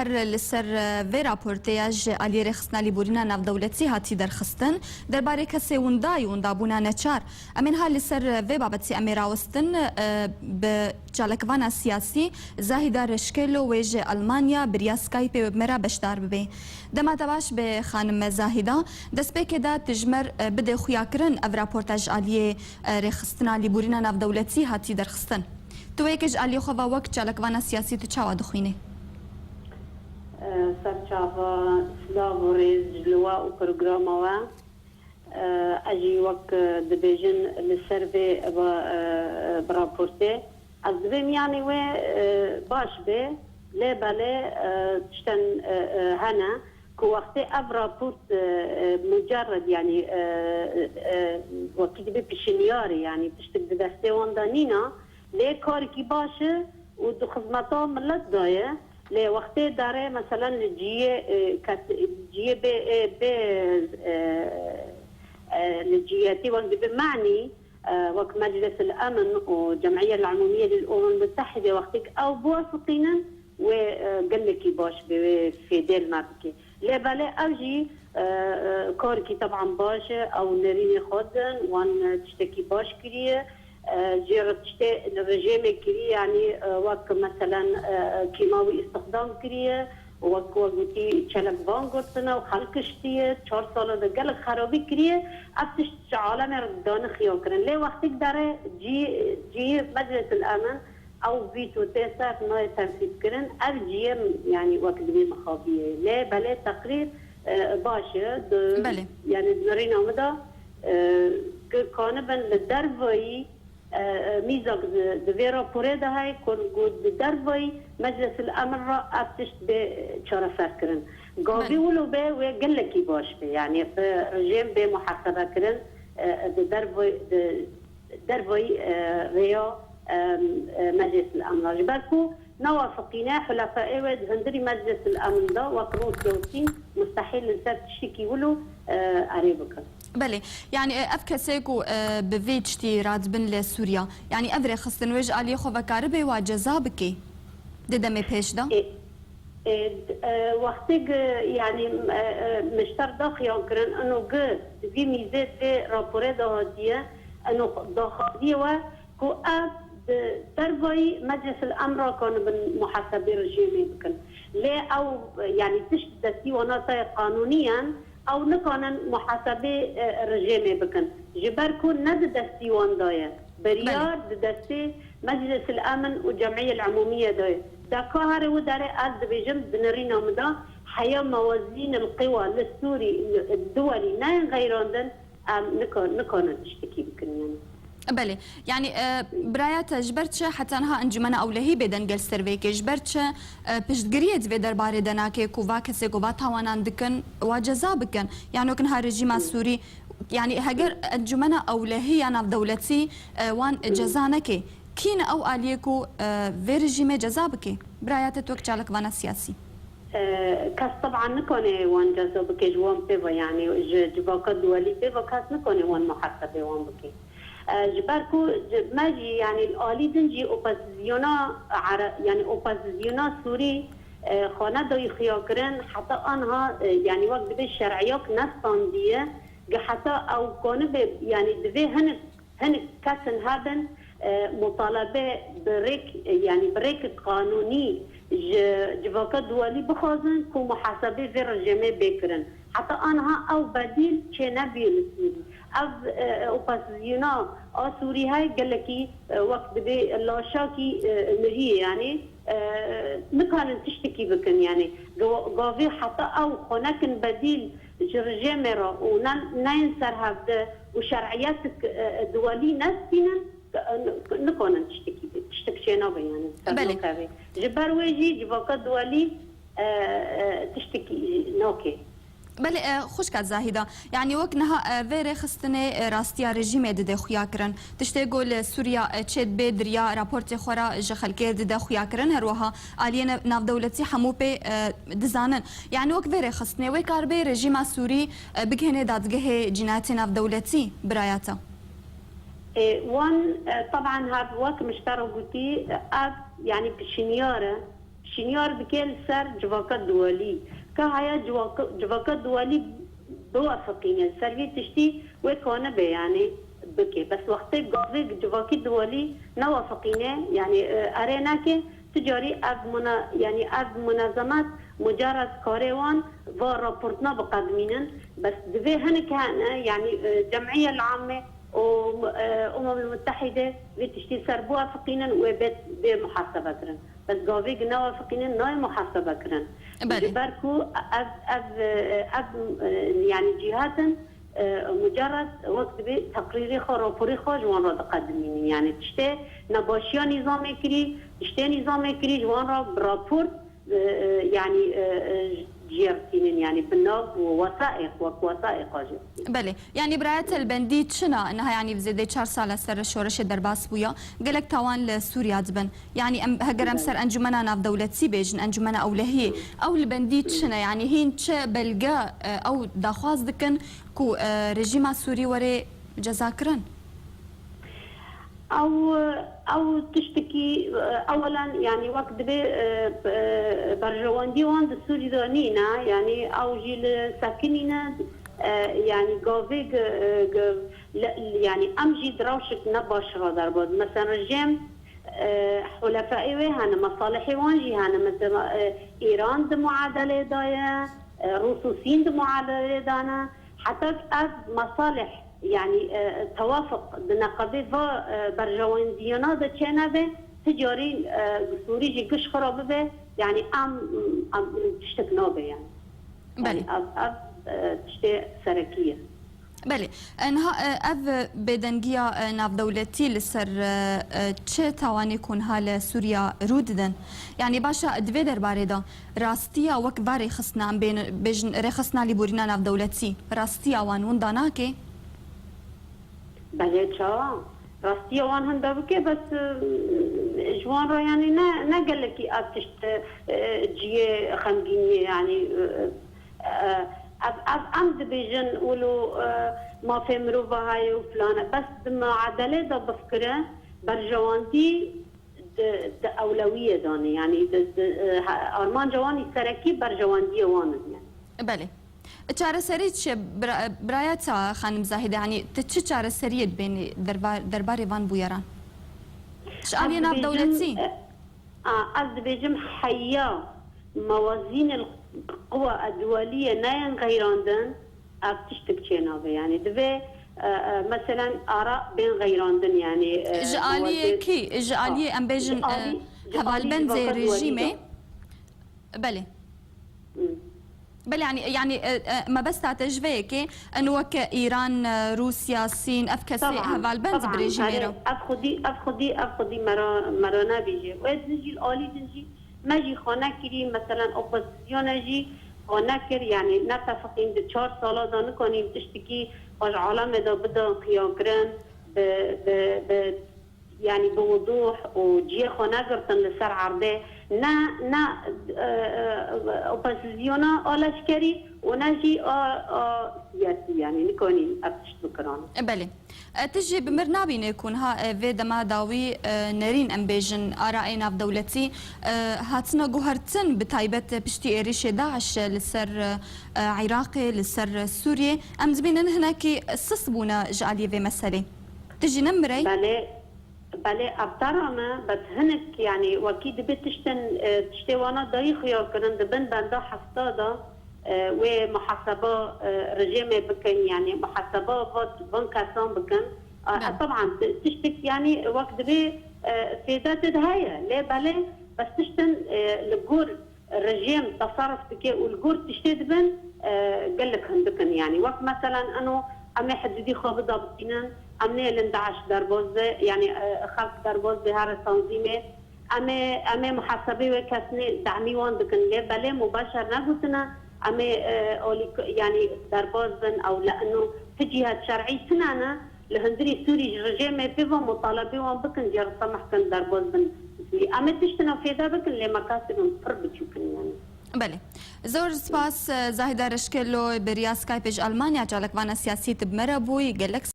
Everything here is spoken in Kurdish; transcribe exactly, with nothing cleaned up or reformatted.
Li ser vê raportê ya ji aliyê rêxistina lêborîna navdewletî hatî derxistin, derbarê kesê winda û windabûna neçar. Em ê niha li ser vê babetî em ê rawestin, e, bi çalakvana siyasî Zahîda Reşkelo wê ji Almanya bi riya Skypeê wê bi me re beşdar bibe. Dema te baş be xanim Zahîda. Destpêkê de tu ji me re, e, bidê xuyakirin ev raporta ji aliyê, e, rêxistina lêborîna navdewletî hatî derxistin. Tu wê yekê ji aliyê xwe ve wek çalakvana siyasî tu çawa dixwînî? Serçava, silav û rêz ji li we û programa we. Ez jî wek dibêjin li ser vê, e, bi raportê. Ez dibêm yanî wê, e, baş bê, lê belê, e, tiştên, e, e, hene ku wextê ev raport, e, e, mucerred, yanî, e, e, wekî dibê pişinyarê, yanî tiştek di destê wan de nîna, lê karekî baş e û di xizmeta milet de ye. Lê wextê dare, meselen, li cihê, e, kes-, cihê bê, e, bê, e, e, li cihê wek dibe manî, e, wek Meclis el Emn û Cem'iye el Umûmiye lil Umem Mutehide, wextêk ew biwesiqînin, wê, e, gelekî baş bê, wê fêdê li me bike. Lê belê ew jî, e, e, karekî teban baş e, ew nerînê xwe din, wan, e, tiştekî baş kiriye. E, jê re tiştê li rejêmê kiriye, yanî, e, wek meselen, e, kîmawî îstixdam kiriye, wek we gotî, çelek van girtine û xelk kiştiye, çar sala de gelek xerabî kiriye. Ev tişt ji alemê re dane xiya kirin. Lê wextêk dere cî-, cihê Meclis el Emin ew vîto tê ser nayê tenfîz kirin. Ev cihê, yanî wek dibê mixabiyê. Lê belê teqrîr, e, baş e. Di, Belê. Yanî di nirîna min de, e, ki kanibin li dervayî, e, e, mîzek di, di vê raporê de heye ku, ku di dervayî Meclis el Emin re ev tişt bê çareser kirin. Gavê Belê. wilo be wê gelekî baş be. Yanî bi rejîm bê muhasebe kirin, e, e, di dervayî, di dervayî, e, rêya, e, e, Meclis el Emin re. Ji ber ku newafiqîne, hulefayê wê di hundirî Meclis el Emin de wek Rûsya û Çîn mustehîl in ser tiştekî wilo, e, erê bikin. Belê. Yanî, e, ev kesê ku, e, bi vê tiştî radibin li Sûriya, yanî ev rêxistin wê ji aliyê xwe ve karibê wa ceza bike di demê pêş de? Ê, ê, e, wextê gi, yanî, e, e, mişter daxiyan kirin, ino gi di vî mîzê vê raporê de hatiye, ino daxwaziye we ku ev di dervayî Meclis el Emn re kanibin muhasebê rejîmê bikin. Lê ew, yanî tişt destî wana tayê qanûnî yen, ew nikanin muhasebê, e, rejîmê bikin. Ji ber ku ne di destî wan de ye. Biryar Belê. di destê Meclis el Emin û Cem'iye el Umûmiye de ye. De ka here û derê ez dibêjim, di nirîna min de heya mewazîn el qiwa li Sûrî, li duwelî neyên xeyrandin, em nika-, nikanin tiştekî bikin, yanî. Belê. Yanî, e, biraya te ji ber çi heta niha Encûmena Ewlehî bêdeng e li ser vê yekê? Ji ber çi, e, piştgiriyê di vê derbarê de nake ku va kesê ku va tawanan dikin, wa ceza bikin? Yanî wek niha rejîma Hı. Sûrî, yanî heger Encûmena Ewlehî ya navdewletî, e, wan Hı. ceza neke, kî ne ew aliyê ku, e, vê rejîmê ceza bike? Biraya te tu wek çalakvana siyasî. E, kes teban nikane wan ceza bike ji wan pê ve, yanî ji civaka duwelî pê ve kes nikane wan muhasebê wan bike. E, ji ber ku ji me jî, yanî li alî din jî opozisyona Ere-, yanî opozisyona Sûrî, e, xwe nedayî xuya kirin, heta anha, e, yanî wek dibê şer'iyak nestandiye, gi heta ew konibe, yanî divê hinek Hinek kesin hebin, e, mutalebe bi rêk, e, yanî bi rêkek qanûnî ji civaka duwelî bixwazin ku muhasebê vê rejîmê bê kirin. Heta aniha ew bedîl çênebûye li Sûrî. Ev, e, opozisyona a Sûrî hey gelekî, e, wek dibê laşakî, e, mirî ye, yanî, e, nikarin tiştekî bikin, yanî ga-, gavê heta ew xwe nekin bedîl ji rejîmê re û ne, neyên ser hevde û şer'iyetik, e, duwelî nestînin, e, nikanin tiştekî, tiştek çênabe, yanî ser Belê. nakevê. Ji ber wê jî civaka duwelî, e, e, tiştekî nake. Belê, e, xwişka Zahîda. Yanî wek niha, e, vê rêxistinê, e, rastiya rejîmê dide xuya kirin. Tiştê ku li Sûriya, e, çêdibe di riya raportê xwe re ji xelkê dide xuya kirin. Her wiha aliyê nav-, navdewletî hemû pê, e, dizanin. Yanî wek vê rêxistinê wê karibe rejîma Sûrî, e, bigihêne dadgehê cînayetê navdewletî, biraya te? E, wan, e, teban her wek min ji te re gotî, ev, yanî pişinyar e. şinyar bike li ser civaka duwalî. Ka haya civaka, civaka duwalî biwefiqîne, li ser vê tiştî wê kanibe, yanî bike. Bes wextê gavê civakî duwalî newefiqîne, yanî, e, erê neke, tu carî ev muna-, yanî ev munezemet mucared karê wan va raportna biqedimînin. Bes divê hinek hene, yanî, e, Cemîyel Ame û, e, Umemul Mutehîde vê tiştî ser biwefiqînin û wê bê, bê muhasebe kirin. Bes gavêk newefiqînin nayê muhasebe kirin. Belê. Ji ber ku ev, ev, e, ev, e, yanî cîhatin, e, mucared wek dibê teqrîrê xwe, raporê xwe ji wan re diqedimînin. Yanî tiştê nebaşiya nîzamê kirî, tiştê nîzamê kirî ji wan re bi raport, e, e, yanî, e, e, jê re tînin, yanî bi nav û wesaîq, wek wesaîqa jê re tînin. Belê. Yanî biraya te li bendî çi ne niha, yanî bi zêdê çar sal e ser şoreşê derbas bûya. Gelek tawan li Sûriya dibin. Yanî em, heger em ser Encûmena Navdewletî bêjin, Encûmena Ewlehiyê, ew li bendî çi ne? Yanî hîn çi belge, e, ew daxwaz dikin ku, e, rejîma Sûrî were cezakirin? Ew, ew tiştekî, e, ewelan, yanî wek dibê, e, e, berjewendî wan di Sûrî de nîne, yanî ew jî li sekinî ne, e, yanî gavê ge-, ge-, le-, yanî em jî di rewşek ne baş re derbas. Mesela rejîm, e, hulefayê wê hene, mesalihê wan jî hene. Mesela, e, Îran di muadelê de ye, e, Rûs û Sîn di muadelê de ne. Heta ev mesalih, yanî, e, tewafuq di neqebê va, e, berjewendiyana de çênebe, ti carî, e, Sûrî jî giş xira bibe, yanî em, em tiştek nabe yanî. Belê. Yanî ev, ev, e, tiştê serekî ye. Belê. E, niha, e, ev bêdengiya, e, navdewletî li ser, e, e, çi tawanê ku niha li Sûriya rû didin? Yanî baş e, di vê derbarê de rastiya wek va rêxistina, em bên-, bêjin rêxistina lêborîna navdewletî, rastiya wan winda nake? Belê çawa? Rastiya wan hinda bike, bes, e, ji wan re yanî ne, ne gelekî ev tişt, e, cihê xemgîniyê, yanî, e, e, ev, ev em dibêjin wilo, e, mafê mirova heye û filan e. Bes di muadelê de bifikire, berjewendî di, di ewlewiyê de ne. Yanî di, di, e, he-, armanca wan î serekî berjewendiyê wan in yanî. Belê. Çareserî çi ye, bira-, biraya te xanim Zahîde? Yanî tu çi çareseriyê dibênî derbar-, derbarê van bûyeran? Ji aliyê navdewletî? Ez dibêjim, e, a, ez dibêjim heya mewazînil quwa edweliyê neyên xeyrandin, ev tiştik çênabe. Yanî divê, e, e, meselen ara bên xeyrandin, yanî, e, Ji aliyê mewazîn-, kî? Ji a, aliyê em bêjin, ji alî-, e, ji alî hevalbendê civaka duwelî rejîmê? de. Belê. Hmm. Belê, yanî, yanî, e, e, mebesta te ji vê yekê, en weke Îran, e, Rûsya, Sîn, ev kesê Taban, hevalbend taban. Bi rejîmê Erê, re. Ev xwedî, ev xwedî, ev xwedî mera, mera nebîje. Wê din jî, li alî din jî, me jî xwe nekirî, meselen, opozîsyona jî xwe nekir, yanî netefiqîn di çar sala de nikonîn tiştikî xwe ji alemê de bidin xiyakirin, bi, bi, bi yanî bi wuduh û cihê xwe negirtin li ser erdê, ne, ne, e, e, opozîsyona a leşkerî û ne jî a, a siyasî, yanî nikonîn ev tişt bikirin. E, belê. E, tu jî bi mir nabîne ku niha, e, vê dema dawî, e, nerîn, em bêjin, arayê navdewletî, e, hatine guhertin, bi taybet piştî êrişê DAIŞ li ser, e, Iraqê, li ser Sûriyê. Em dibînin hinekî sis bûne ji aliyê vê meselê. Tu jî ne mirey? Belê. Belê, ev tera me, bes hinek, yanî, wekî dibê tiştin, e, tiştê wana dayî xuya kirin, di bin benda hefta de, e, wê muhaseba, e, rejêmê bikin, yanî, muhaseba va-, van kesan bikin. A, Belê. Teban, ti-, tiştik, yanî, wek dibê, e, fêda tê de heye. Lê belê, bes tiştin, e, li gor rejîm teserruf dike û li gor tiştê dibin, e, gelek hindik in. Yanî wek meselen eno em ê hidûdî xwe bidabitînin, em nêlin DAIŞ derbas be, yanî, e, xelk derbas be here tanzîmê, em ê, em ê muhasebê wê kesnê demî wan dikin. Lê belê mubeşer negotine, em ê, e, alî-, yanî derbas bin ew li eno ti cihet şer'î tune ne, Li hundirî Sûrî ji rejêmê pê ve mutalebê wan bikin, cê re semeh kin derbas bin. Em ê tiştina fêda bikin, lê mekasibin pir biçûk in yanî. Belê. Zor spas, e, Zahide Reşkelo, bi riya Skypeê ji Almanya, çalakvana siyasî tu bi me re bûyî. Gelek